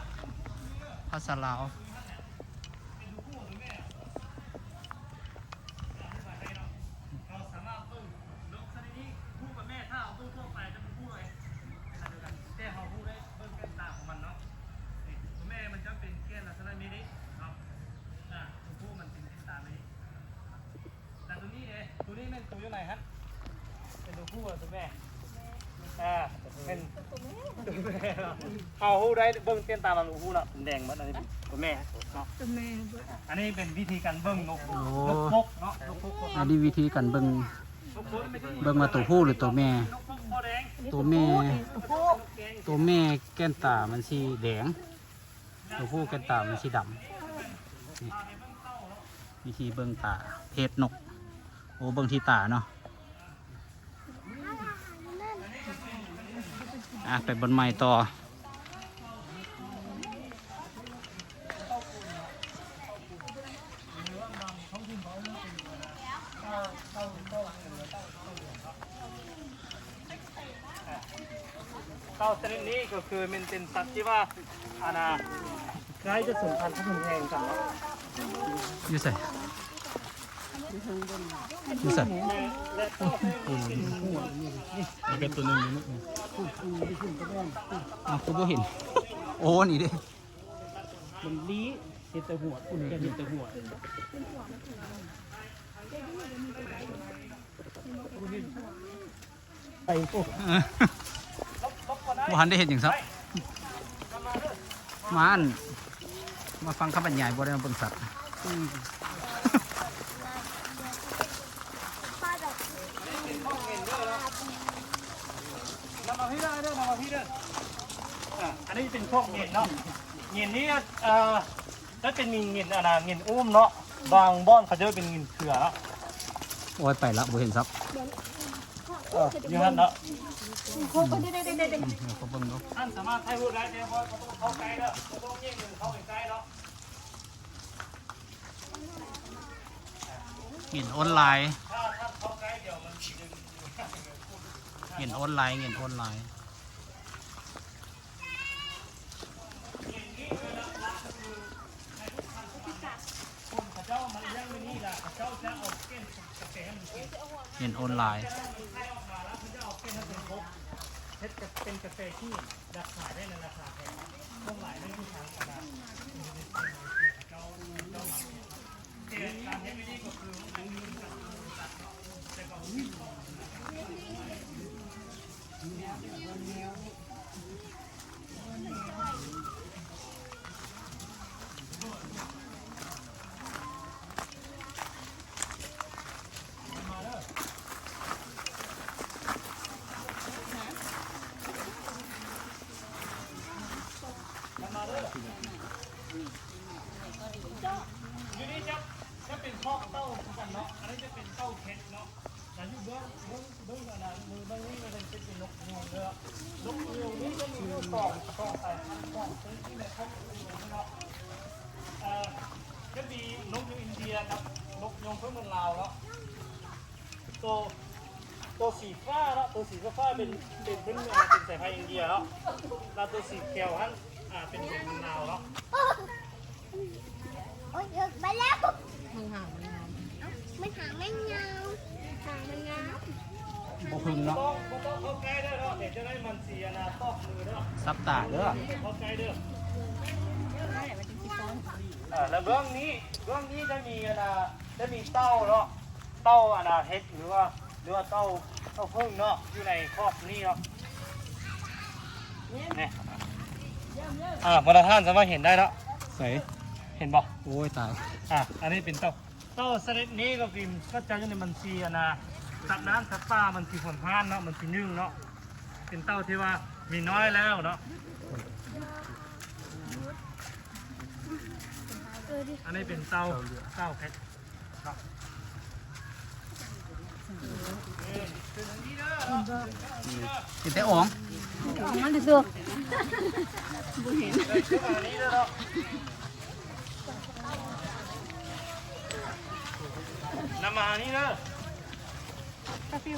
ພາສາລາວ. ເຮົາສາມາດເບິ່ງນົກຊະນິດນີ້ຄູ່ກັບແມ່ ຖ້າເຮົາເບິ່ງທົ່ວໄປຈະບໍ່ຮູ້ເລີຍ ເປັນອັນດຽວກັນ ແຕ່ເຮົາຮູ້ໄດ້ເບິ່ງແວ່ນຕາຂອງມັນເນາະ. ນີ້ ຕົວແມ່ມັນຈະເປັນແກ່ນລັກສະນະແບບນີ້ເນາະ ອ່າ ຕົວຜູ້ມັນເປັນແວ່ນຕາແບບນີ້. ແລ້ວຕົວນີ້ເດ ຕົວນີ້ແມ່ນຕົວຢູ່ໃນຫັ້ນ ເປັນຕົວຜູ້ ຕົວແມ່ ອ່າ ເປັນຕົວແມ່ເນາະ. ເຮົາຮູ້ໄດ້ເບິ່ງແວ່ນຕາມັນ ຮູ້ເນາະ ແດງໝົດ. ອັນນີ້ຕົວແມ່ເນາະ ຕົວແມ່ເບິດ. ອັນນີ້ເປັນວິທີການເບິ່ງນົກ ໂອ້ ນົກປົກເນາະ ນົກປົກ. ອັນນີ້ວິທີການເບິ່ງ ນົກປົກ ເບິ່ງວ່າຕົວຜູ້ຫຼືຕົວແມ່. ນົກປົກຄໍແດງ ຕົວແມ່ ຕົວແມ່ແກ່ນຕາມັນຊິແດງ ຕົວຜູ້ແກ່ນຕາມັນຊິດຳ. ນີ້ ວິທີເບິ່ງຕາ ເພດນົກ. ໂອ້ ເບິ່ງທີ່ຕາເນາະ. ອ່ະ ໄປບ່ອນໃໝ່ຕໍ່. ເຕົ້າຊະນິດນີ້ກໍຄືມັນເປັນສັດທີ່ວ່າ ອັນນ່າ ໃກ້ຈະສູນພັນ ເພາະມັນແພງກັນເນາະ. ຢູ່ໃສ? ຢູ່ໃສ? ແລະ ແລະ ມັນເປັນຕົວໜຶ່ງຢູ່ນີ້. ອ້າວ ຄືບໍ່ເຫັນ? ໂອ້ ນີ້ເດ້. ມັນລີ້ ເຫັນແຕ່ຫົວ ເຫັນແຕ່ຫົວ. ໄປ ໂອ້ ເອີ ບໍ່ທັນໄດ້ເຮັດຫຍັງຊ້ຳ. ມາ ອັນ ມາຟັງຄຳບັນຍາຍ ບໍ່ໄດ້ມາເບິ່ງສັດ. ອືມ ນຳມາພີ້ເດີ ນຳມາພີ້ເດີ. ອ່າ ອັນນີ້ເປັນພວກເຫງັນເນາະ. ເຫງັນນີ້ ເອີ ຈະເປັນເຫງັນ ອັນນ່າ ເຫງັນອູ້ມເນາະ, ບາງບ່ອນເຂົາເຈົ້າເປັນເຫງັນເຂືອເນາະ. ໂອ້ຍ ໄປລະ ບໍ່ເຫັນຊັບ. ເອີ ຢູ່ຫັ້ນເນາະ. ອືມ ເຮົາກໍເບິ່ງດູ. ທ່ານສາມາດຖ່າຍຮູບໄດ້ ແຕ່ບໍ່ຕ້ອງເຂົ້າໃກ້ເດີ, ບໍ່ຕ້ອງຍິງເຂົ້າໃກ້ເນາະ. ເຫງັນໂອນລາຍ ຖ້າ ຖ້າເຂົ້າໃກ້ ດຽວມັນຊິດຶງ. ເຫງັນໂອນລາຍ ເຫງັນໂອນລາຍ. ເຫງັນໂອນລາຍ ເຮັດເປັນກາແຟທີ່ ລາຄາໄດ້ໃນລາຄາແພງ. ສ່ວນຫຼາຍແມ່ນຢູ່ທາງ ອັນນ່າ ອິນໂດເນເຊຍ ມາເລເຊຍ ເຂົາເຈົ້າ ເຂົາເຈົ້າມັກເຮັດເນາະ. ແຕ່ການເຮັດວິທີກໍຄື ຢູ່ນີ້ຈະ ຈະເປັນຄອກເຕົ້າຄືກັນເນາະ, ອັນນີ້ຈະເປັນເຕົ້າແຄດເນາະ. ແລ້ວຢູ່ເບື້ອງ ເບື້ອງ ເບື້ອງ ອັນນັ້ນ ເບື້ອງນີ້ມັນເປັນ ເປັນນົກຍູງເດີ. ນົກຍູງນີ້ຈະມີຢູ່ສອງ ສອງສາຍພັນ ສອງຊະນິດໃນຄອກຍູງນີ້ເນາະ. ເອີ ຈະມີນົກຍູງອິນເດຍກັບນົກຍູງພື້ນເມືອງລາວເນາະ. ໂຕ ໂຕສີຟ້າເນາະ ໂຕສີຟ້າໆ ເປັນ ເປັນ ເປັນ ເປັນສາຍພັນອິນເດຍເນາະ. ແລ້ວໂຕສີຂຽວຫັ້ນ ອ່າ ເປັນ ເປັນລາວເນາະ. ໂອ້ຍ ໄປແລ້ວ. ມັນຫາງມັນງາມ ເອົ້າ ມັນຫາງມັນຍາວ ຫາງມັນງາມ. ບໍ່ເພິ່ງເນາະ ບໍ່ຕ້ອງ ບໍ່ຕ້ອງເຂົ້າໃກ້ເດີເນາະ, ດຽວຈະໄດ້ມັນຊິ ອັນນ່າ ຕອກມືເດີ. ສັບຕາເດີ ເຂົ້າໃກ້ເດີ. ເອີ ແລ້ວເບື້ອງນີ້ ເບື້ອງນີ້ຈະມີ ອັນນ່າ ຈະມີເຕົ້າເນາະ. ເຕົ້າ ອັນນ່າ ເຫັດ ຫຼືວ່າ ຫຼືວ່າເຕົ້າ ເຕົ້າເຜິ້ງເນາະ ຢູ່ໃນຄອກນີ້ເນາະ. ນີ້ ອ່າ ເວລາທ່ານສາມາດເຫັນໄດ້ເນາະ. ໃສ? ເຫັນບໍ່? ໂອ້ຍ ຕາຍ. ອ່າ ອັນນີ້ເປັນເຕົ້າ ເຕົ້າຊະນິດນີ້ກໍຄື ເຂົາເຈົ້າຢູ່ໃນມັນຊິ ອັນນ່າ ສັດນ້ຳສັດປ່າ ມັນຊິຫວນຮ້ານເນາະ ມັນຊິຍືງເນາະ. ເປັນເຕົ້າທີ່ວ່າມີນ້ອຍແລ້ວເນາະ. ອັນນີ້ເປັນເຕົ້າ ເຕົ້າເຜັດ ເປັນແຕ່ອອງ ອອກມາເດີ ບໍ່ເຫັນ. ນຳມານີ້ເດີ ກາຟິວ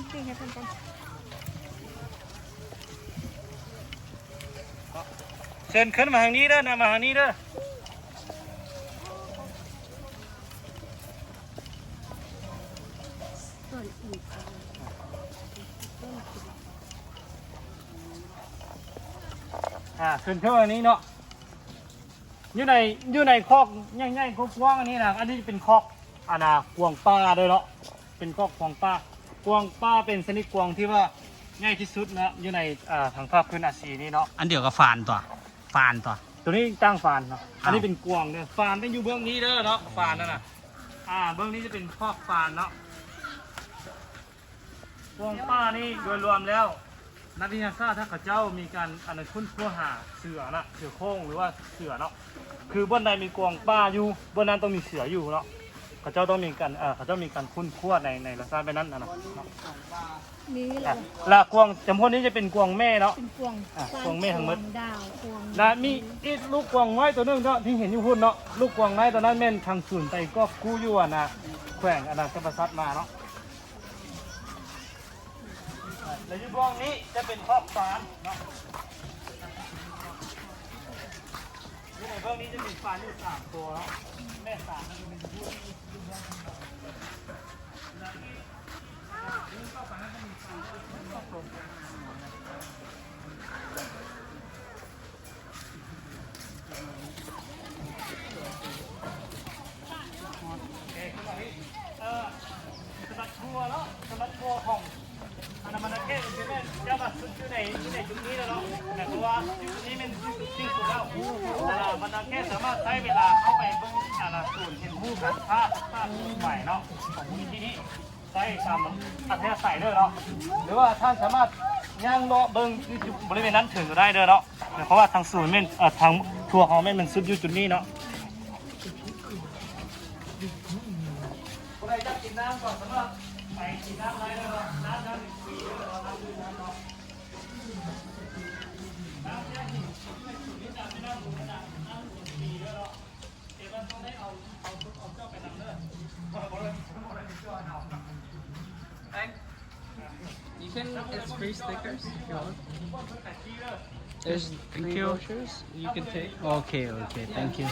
ເຊີນຂຶ້ນມາທາງນີ້ເດີ ນຳມາທາງນີ້ເດີ. ອ່າ ຂຶ້ນເທິງອັນນີ້ເນາະ ຢູ່ໃນ ຢູ່ໃນຄອກໃຫຍ່ໆ ກວ້າງໆ ອັນນີ້ນະ ອັນນີ້ເປັນຄອກ ອັນນ່າ ກວາງປ່າເດີເນາະ ເປັນຄອກກວາງປ່າ. ກວາງປ່າເປັນຊະນິດກວາງທີ່ວ່າໃຫຍ່ທີ່ສຸດເນາະ ຢູ່ໃນ ອ່າ ທາງພາກພື້ນອາຊີນີ້ເນາະ. ອັນດຽວກັບຟານຕົວະ ຟານຕົວະ ຕົວນີ້ຕ່າງຟານເນາະ. ອັນນີ້ເປັນກວາງເດີ ຟານແມ່ນຢູ່ເບື້ອງນີ້ເດີເນາະ ຟານນັ້ນນະ. ອ່າ ເບື້ອງນີ້ຈະເປັນຄອກຟານເນາະ. ກວາງປ່ານີ້ໂດຍລວມແລ້ວ ນັກວິທະຍາສາດເຂົາເຈົ້າມີການ ອັນນັ້ນ ຄົ້ນຄວ້າຫາເສືອນະ ເສືອໂຄ່ງ ຫຼືວ່າເສືອເນາະ. ຄືບ່ອນໃດມີກວາງປ່າຢູ່ ບ່ອນນັ້ນຕ້ອງມີເສືອຢູ່ເນາະ. ເຂົາເຈົ້າຕ້ອງມີການ ເອີ ເຂົາເຈົ້າມີການຄົ້ນຄວ້າໃນ ໃນລັກສະນະແບບນັ້ນນະເນາະ. ມີແລ້ວ ອ່ະ ລະກວາງຈຳພວກນີ້ຈະເປັນກວາງແມ່ເນາະ ເປັນກວາງ ອ່ະ ກວາງແມ່ທັງໝົດ ກວາງດາວ ກວາງ ລະມີອີກລູກກວາງນ້ອຍຕົວໜຶ່ງເນາະ ທີ່ເຫັນຢູ່ພຸ້ນເນາະ. ລູກກວາງນ້ອຍຕົວນັ້ນແມ່ນທາງສູນໄປກອບກູ້ຢູ່ ອັນນ່າ ແຂວງ ອັນນ່າ ຈຳປາສັກມາເນາະ. ແລະຢູ່ເບື້ອງນີ້ຈະເປັນຄອກຟານເນາະ ຢູ່ໃນເບື້ອງນີ້ຈະມີຟານຢູ່ສາມຕົວເນາະ ແມ່ສາມ ແລະນີ້ຕໍ່ໄປນັ້ນຈະມີຟານ ເອີ ສຳລັບທົ່ວເນາະ ສຳລັບທົ່ວຂອງ ອັນນັ້ນມັນນະເຂດ ເປັນແມ່ນຈະມາສຸດຢູ່ໃນ ຢູ່ໃນຈຸດນີ້ແລ້ວເນາະ ແຕ່ເພາະວ່າຈຸດນີ້ແມ່ນຈຸດທີ່ສຸດແລ້ວ ແຕ່ລະມັນນະເຂດສາມາດໃຊ້ເວລາເຂົ້າໄປເບິ່ງ ອັນນ່າ ສູນຮຽນຮູ້ການຄ້າ ການຄ້າຂາຍເນາະ ຂອງມູນນິທິນີ້ ໃຊ້ຕາມອັດທະຍາໄສເດີເນາະ ຫຼືວ່າທ່ານສາມາດຍ່າງເລາະເບິ່ງຢູ່ຈຸດບໍລິເວນນັ້ນເຖິງກໍໄດ້ເດີເນາະ ເພາະວ່າທາງສູນແມ່ນ ເອີ ທາງທົ່ວເຮົາແມ່ນ ແມ່ນສຸດຢູ່ຈຸດນີ້ເນາະ. ຜູ້ໃດຢາກກິນນ້ຳກໍສາມາດໄປກິນນ້ຳໄດ້ເດີເນາະ ນ້ຳ ນ້ຳຟຣີເດີເນາະ ນ້ຳດື່ມເນາະ ນ້ຳທີ່ກິນຢູ່ໃນສູນນີ້ຈະເປັນນ້ຳ ນ້ຳຟຣີເດີເນາະ. You can, it's free stickers if you want. There's three brochures you can take. Okay, okay, thank you.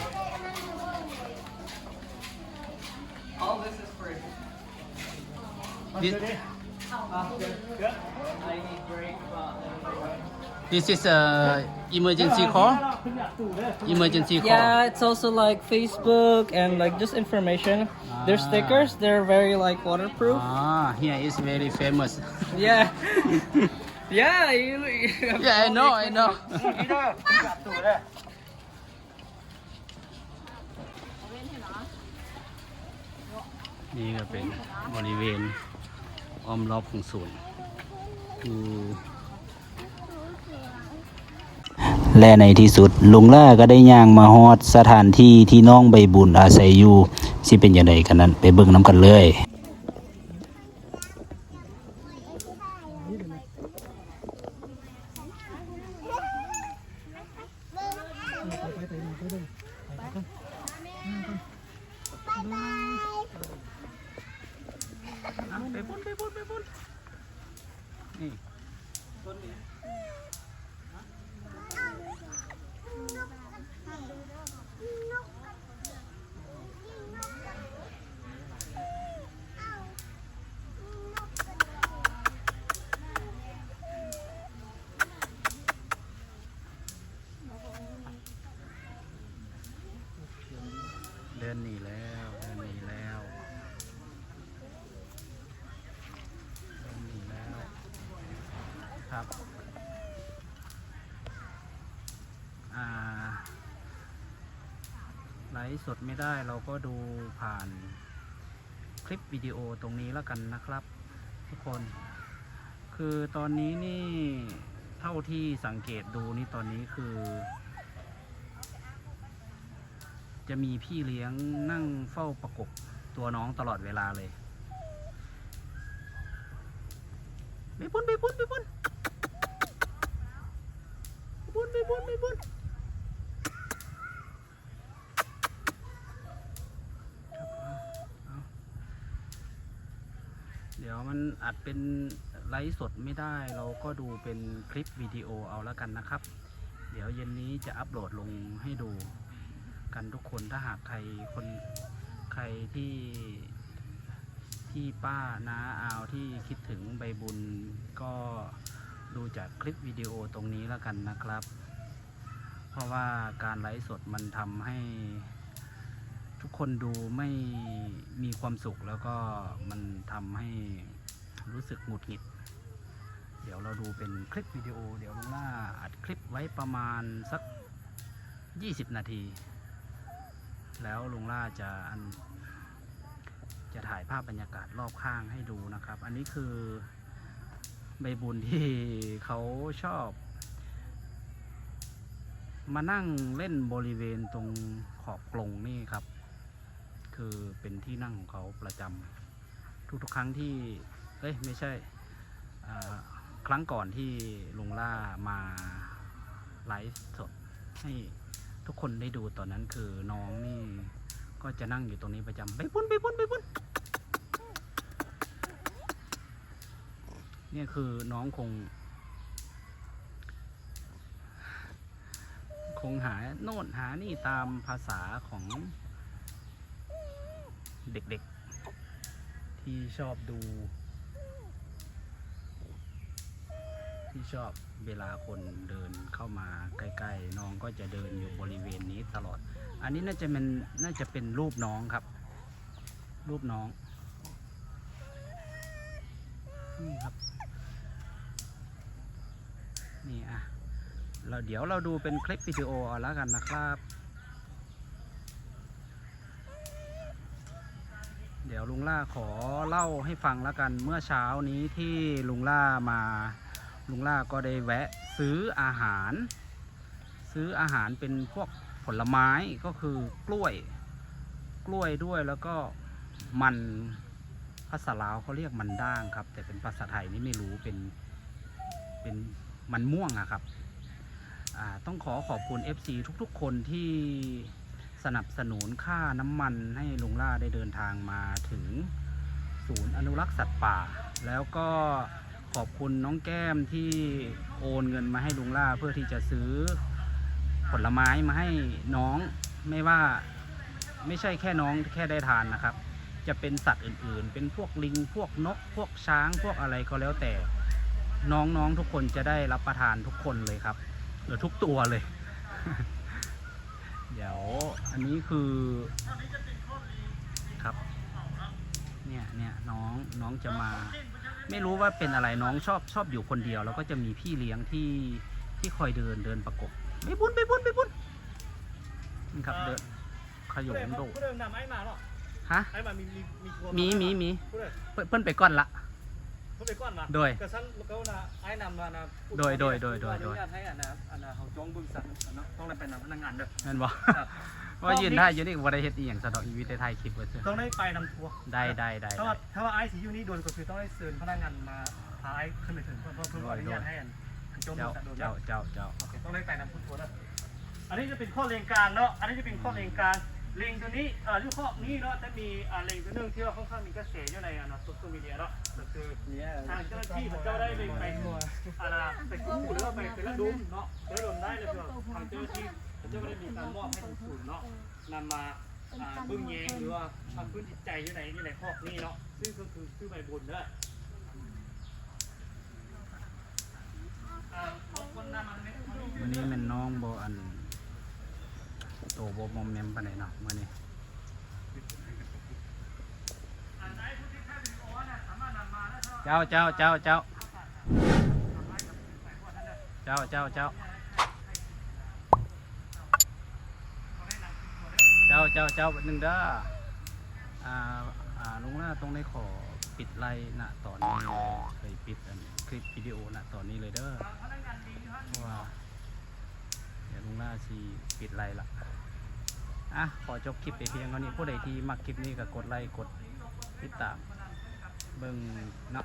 All this is free. This, this is a emergency call? Emergency call. Yeah, it's also like Facebook and, like, just information. Their stickers, they're very, like, waterproof. Ah, here is very famous. Yeah. Yeah, you, you have Yeah, I know, I know. ນີ້ກໍເປັນບໍລິເວນອ້ອມລອບຂອງສູນຢູ່ ແລະໃນທີ່ສຸດ ລຸງຫຼ້າກໍໄດ້ຍ່າງມາຮອດສະຖານທີ່ທີ່ນ້ອງໃບບຸນອາໄສຢູ່ ຊິເປັນຈັ່ງໃດກັນນັ້ນ ໄປເບິ່ງນຳກັນເລີຍ. ໄປພຸ້ນ ໄປພຸ້ນ ໄປພຸ້ນ ນີ້ ຕົ້ນນີ້. ເດີນໜີແລ້ວ ເດີນໜີແລ້ວ ເດີນໜີແລ້ວ ຄັບ ອ່າ ໄລຟ໌ສົດໄມ່ໄດ້ ເຮົາກໍດູຜ່ານ ຄລິບວິດີໂອຕົງນີ້ລະກັນນະຄັບທຸກຄົນ. ຄືຕອນນີ້ນີ້ ເທົ່າທີ່ສັງເກດດູນີ້ ຕອນນີ້ຄື ຈະມີພີ່ລ້ຽງນັ່ງເຝົ້າປະກົບຕົວນ້ອງຕະຫຼອດເວລາເລີຍ. ໄປພຸ້ນ ໄປພຸ້ນ ໄປພຸ້ນ ໄປພຸ້ນ ໄປພຸ້ນ. ດຽວມັນອາດເປັນໄລຟ໌ສົດໄມ່ໄດ້ ເຮົາກໍດູເປັນຄລິບວິດີໂອເອົາລະກັນນະຄັບ. ດຽວເຢັນນີ້ຈະອັບໂຫຼດລົງໃຫ້ດູກັນທຸກຄົນ. ຖ້າຫາກໃຄຄົນ ໃຄທີ່ ພີ່ປ້ານ້າອາວທີ່ຄິດເຖິງໃບບຸນ ກໍດູຈາກຄລິບວິດີໂອຕົງນີ້ລະກັນນະຄັບ. เพราะว่าการไลฟ์สดมันทำให้ทุกคนดูไม่มีความสุข แล้วก็มันทำให้รู้สึกหงุดหงิด เดี๋ยวเราดูเป็นคลิปวิดีโอ เดี๋ยวลุงล่าอัดคลิปไว้ประมาณสักยี่สิบนาที แล้วลุงล่าจะอัน จะถ่ายภาพบรรยากาศรอบข้างให้ดูนะครับ อันนี้คือ ใบบุญที่เขาชอบมานั่งเล่นบริเวณตรงขอบกรงนี่ครับ คือเป็นที่นั่งของเขาประจำ ทุกๆ ครั้งที่ เอ้ย ไม่ใช่ อ่า ครั้งก่อนที่ลุงล่ามาไลฟ์สดให้ทุกคนได้ดู ตอนนั้นคือน้องนี่ก็จะนั่งอยู่ตรงนี้ประจำ ใบบุญ ใบบุญ ใบบุญ เนี่ยคือน้องคง คงหาโน่นหานี่ตามภาษาของเด็กๆ ที่ชอบดู ที่ชอบเวลาคนเดินเข้ามาใกล้ๆ น้องก็จะเดินอยู่บริเวณนี้ตลอด อันนี้น่าจะเป็น น่าจะเป็นรูปน้องครับ รูปน้อง นี่ครับ นี่ อ่ะ แล้วเดี๋ยวเราดูเป็นคลิปวิดีโอเอาแล้วกันนะครับ เดี๋ยวลุงล่าขอเล่าให้ฟังแล้วกัน เมื่อเช้านี้ที่ลุงล่ามา ลุงล่าก็ได้แวะซื้ออาหาร ซื้ออาหารเป็นพวกผลไม้ ก็คือกล้วย กล้วยด้วย แล้วก็มัน ภาษาลาวเขาเรียกมันด้างครับ แต่เป็นภาษาไทยนี่ไม่รู้ เป็น เป็นมันม่วงอะครับ อ่า ต้องขอขอบคุณเอฟซีทุกๆ คนที่สนับสนุนค่าน้ำมันให้ลุงล่าได้เดินทางมาถึงศูนย์อนุรักษ์สัตว์ป่า แล้วก็ ขอบคุณน้องแก้มที่โอนเงินมาให้ลุงล่าเพื่อที่จะซื้อผลไม้มาให้น้อง ไม่ว่า ไม่ใช่แค่น้องแค่ได้ทานนะครับ จะเป็นสัตว์อื่นๆ เป็นพวกลิง พวกนก พวกช้าง พวกอะไรก็แล้วแต่ น้องๆ ทุกคนจะได้รับประทานทุกคนเลยครับ หรือทุกตัวเลย เดี๋ยวอันนี้คือ ครับ เนี่ย เนี่ย น้อง น้องจะมา ไม่รู้ว่าเป็นอะไร น้องชอบ ชอบอยู่คนเดียว แล้วก็จะมีพี่เลี้ยงที่ ที่คอยเดิน เดินประกบ ไปบุญ ไปบุญ ไปบุญ นี่ครับ เดิน ขโยงโดด ຜູ້ໃດນຳອ້າຍມາເນາະ ຮະ ອ້າຍມາມີ ມີ ມີທົວ ມີ ມີ ມີ ຜູ້ໃດ ເພິ່ນ ເພິ່ນໄປກ່ອນລະ ເພິ່ນໄປກ່ອນວະ ໂດຍ ກະຊັ້ນ ກະວ່າອ້າຍນຳມານະ ໂດຍ ໂດຍ ໂດຍ ໂດຍ ຂໍອະນຸຍາດໃຫ້ອັນນ່າ ອັນນ່າ ເຮົາຈ້ອງເບິ່ງສັດເນາະ ຕ້ອງໄດ້ໄປນຳພະນັກງານເດີ ແມ່ນບໍ່? ວ່າຢືນຖ່າຍຢູ່ນີ້ກະບໍ່ໄດ້ເຮັດອີ່ຫຍັງຊະດອກ ມີແຕ່ຖ່າຍຄລິບຊື່ໆ ຕ້ອງໄດ້ໄປນຳທົວ ໄດ້ ໄດ້ ໄດ້ ຖ້າວ່າ ຖ້າວ່າອ້າຍຊິຢູ່ນີ້ດົນ ກະຄືຕ້ອງໄດ້ເຊີນພະນັກງານມາພາອ້າຍຂຶ້ນໄປເຖິງ ເພື່ອ ເພື່ອຂໍອະນຸຍາດໃຫ້ອັນ ເຈົ້າ ເຈົ້າ ເຈົ້າ ເຈົ້າ ໂອເຄ ຕ້ອງໄດ້ໄປນຳພຸດໂທນະ ອັນນີ້ຈະເປັນຂໍ້ເລງກາງເນາະ ອັນນີ້ຈະເປັນຂໍ້ເລງກາງ ເລງໂຕນີ້ ເອີ ຢູ່ຄອກນີ້ເນາະ ຈະມີ ອ່າ ເລງໂຕໜຶ່ງທີ່ວ່າຄ່ອນຂ້າງມີກະແສຢູ່ໃນ ອັນນ່າ ໂຊຊຽວມີເດຍເນາະ ກະຄືທາງເຈົ້າໜ້າທີ່ເຂົາເຈົ້າໄດ້ໄປ ໄປ ອັນນ່າ ໄປກູ້ ຫຼືວ່າໄປ ໄປລະດົມເນາະ ໄປລະດົມໄດ້ ແລ້ວກະທາງເຈົ້າໜ້າທີ່ເຂົາເຈົ້າກະໄດ້ມີການມອບໃຫ້ທາງສູນເນາະ ນຳມາ ອ່າ ເບິ່ງແຍງ ຫຼືວ່າພັກຟື້ນຈິດໃຈຢູ່ໃນ ຢູ່ໃນຄອກນີ້ເນາະ ຊຶ່ງກະຄືຊື່ໃບບຸນເດີ ມື້ນີ້ແມ່ນນ້ອງບໍ່ ອັນ ໂຕບໍ່ມອມແມມປານໃດເນາະມື້ນີ້ ເຈົ້າ ເຈົ້າ ເຈົ້າ ເຈົ້າ. ເຈົ້າ ເຈົ້າ ເຈົ້າ ເຈົ້າ ເຈົ້າ ເຈົ້າ ແປັບໜຶ່ງເດີ ອ່າ ອ່າ ລຸງລາຕ້ອງໄດ້ຂໍປິດໄລນະຕອນນີ້ເລີຍ ເຄີຍປິດອັນຄລິບວິດີໂອນະຕອນນີ້ເລີຍເດີ ເພາະວ່າດຽວລຸງລາຊິປິດໄລລະ ອ່ະ ຂໍຈົບຄລິບໄປພຽງເທົ່ານີ້ ຜູ້ໃດທີ່ມັກຄລິບນີ້ກະກົດໄລ ກົດຕິດຕາມເບິ່ງເນາະ.